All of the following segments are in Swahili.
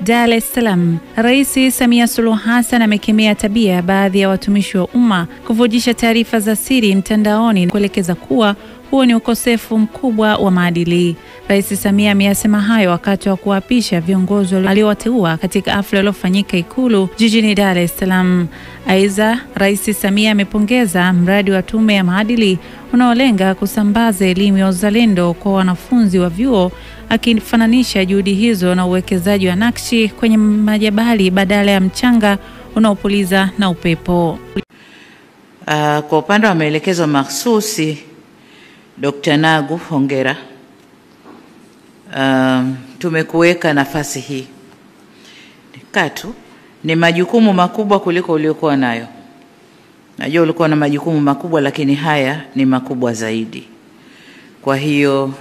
Dar es Salaam. Rais Samia Suluhu Hassan amekemea tabia baadhi ya watumishi wa umma kuvujisha taarifa za siri mtandaoni, kuelekeza kuwa huo ni ukosefu mkubwa wa maadili. Rais Samia ameyasema hayo wakati wa kuapisha viongozi aliowateua katika hafla iliyofanyika Ikulu jijini Dar es Salaam. Aidha, Rais Samia amepongeza mradi wa Tume ya Maadili unaolenga kusambaza elimu ya uzalendo kwa wanafunzi wa vyuo, akifananisha juhudi hizo na uwekezaji wa nakshi kwenye majabali badala ya mchanga unaopuliza na upepo. Kwa upande wa maelekezo mahsusi, Dr. Nagu, hongera. Tumekuweka nafasi hii. Katu ni majukumu makubwa kuliko uliokuwa nayo. Najua ulikuwa na majukumu makubwa, lakini haya ni makubwa zaidi. Kwa hiyo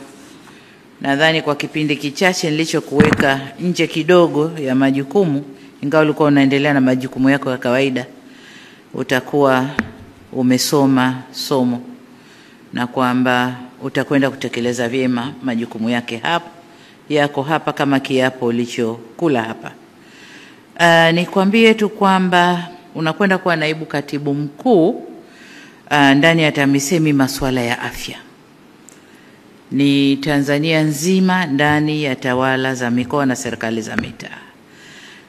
nadhani kwa kipindi kichache nilichokuweka nje kidogo ya majukumu, ingawa ulikuwa unaendelea na majukumu yako ya kawaida, utakuwa umesoma somo na kwamba utakwenda kutekeleza vyema majukumu yake hapa yako hapa kama kiapo ulichokula hapa. Nikwambie tu kwamba unakwenda kuwa naibu katibu mkuu ndani ya TAMISEMI masuala ya afya. Ni Tanzania nzima ndani ya tawala za mikoa na serikali za mitaa.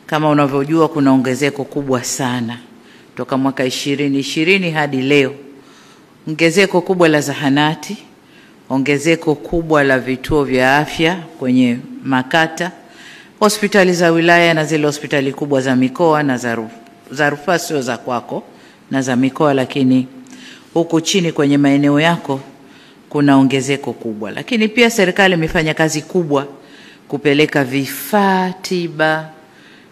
Kama unavyojua kuna ongezeko kubwa sana toka mwaka 2020 hadi leo. Ongezeko kubwa la zahanati, ongezeko kubwa la vituo vya afya kwenye makata, hospitali za wilaya na zile hospitali kubwa za mikoa na za rufaa, sio za kwako na za mikoa, lakini huku chini kwenye maeneo yako kuna ongezeko kubwa. Lakini pia serikali imefanya kazi kubwa kupeleka vifaa tiba,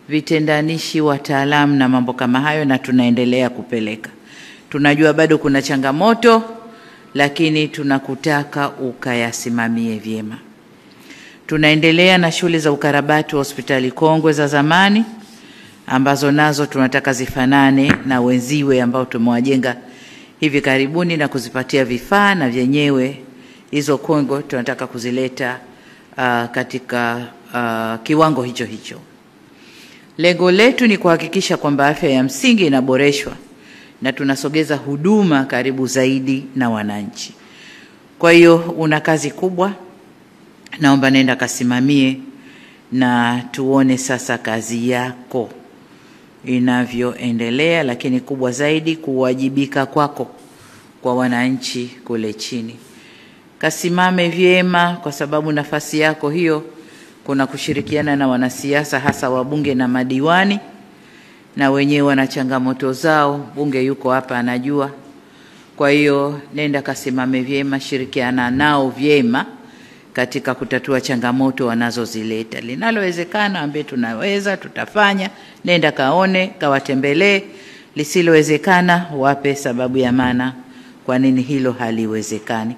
vitendanishi, wataalamu na mambo kama hayo, na tunaendelea kupeleka. Tunajua bado kuna changamoto, lakini tunakutaka ukayasimamie vyema. Tunaendelea na shughuli za ukarabati wa hospitali kongwe za zamani ambazo nazo tunataka zifanane na wenziwe ambao tumewajenga hivi karibuni na kuzipatia vifaa, na vyenyewe hizo kongwe tunataka kuzileta katika kiwango hicho hicho. Lengo letu ni kuhakikisha kwamba afya ya msingi inaboreshwa na tunasogeza huduma karibu zaidi na wananchi. Kwa hiyo una kazi kubwa, naomba nenda kasimamie na tuone sasa kazi yako inavyoendelea, lakini kubwa zaidi kuwajibika kwako kwa wananchi kule chini. Kasimame vyema, kwa sababu nafasi yako hiyo kuna kushirikiana na wanasiasa, hasa wabunge na madiwani, na wenyewe wana changamoto zao. Bunge yuko hapa anajua. Kwa hiyo nenda kasimame vyema, shirikiana nao vyema katika kutatua changamoto wanazozileta. Linalowezekana ambaye tunaweza tutafanya, nenda kaone, kawatembelee. Lisilowezekana wape sababu ya maana kwa nini hilo haliwezekani.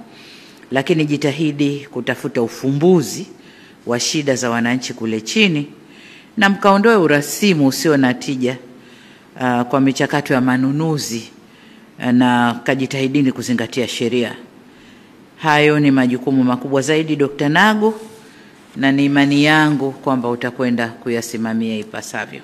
Lakini jitahidi kutafuta ufumbuzi wa shida za wananchi kule chini, na mkaondoe urasimu usio na tija kwa michakato ya manunuzi, na kajitahidini kuzingatia sheria. Hayo ni majukumu makubwa zaidi, Dr. Nagu, na ni imani yangu kwamba utakwenda kuyasimamia ipasavyo.